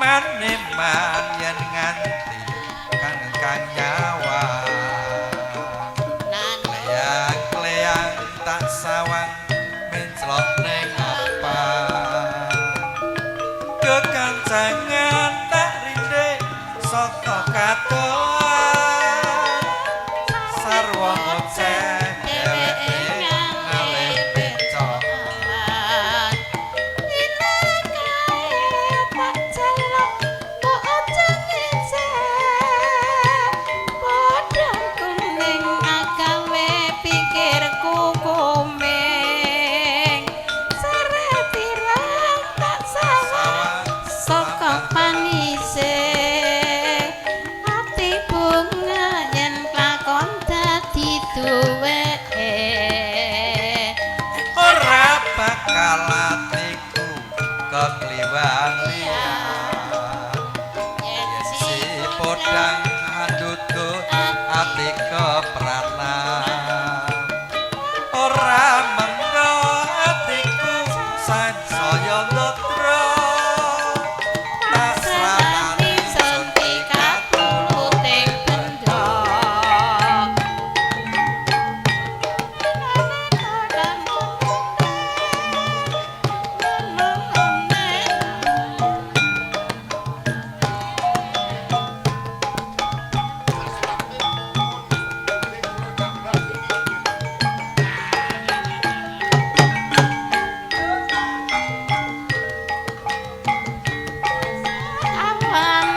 Maneman yen nganti kang kang nyawa. Kleyang-kleyang tak sawang menclok ning apa. Kekancangan tak rinde saka kadohan. Sarwa ngoceh dheweke ngalih pecokan. Tak jaluk mbok aja ngecek. Podang kuning agawe pikirku kuming. Seret ireng tak sawang saka panise. Ati bunga yen klakon dadi duweke. Ora bakal atiku kekliwang liyan. Yen Si podang andudu ati kepranan. Ora mengko atiku sansaya ndra. Pasrahane sun pikatuluting benda. Awan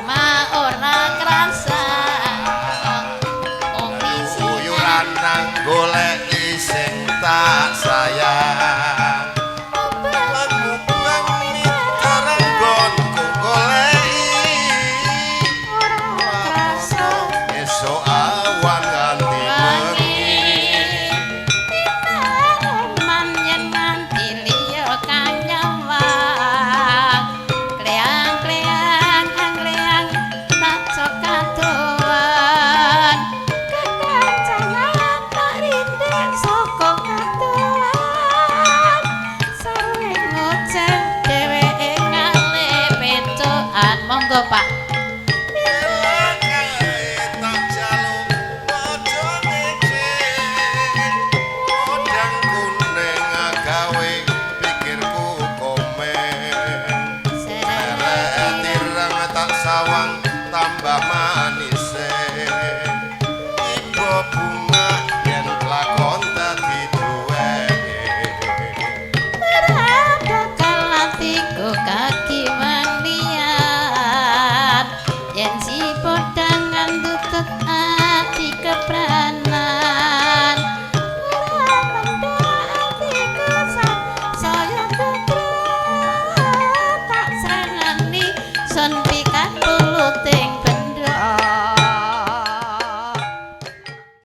ma ora krasa wong Guyuran nang goleki sing tak sayang. Lagu buang karanggonku goleki. Ora krasa. Esuk awan nganti bengi. Man yen nganti liya kang nyawang. Kleang-kleang angleang tak kadoan. Kekancangan tak rinding saka kadoan. Sarwe ngoceh dheweke ngalih pecokan. Monggo Pak.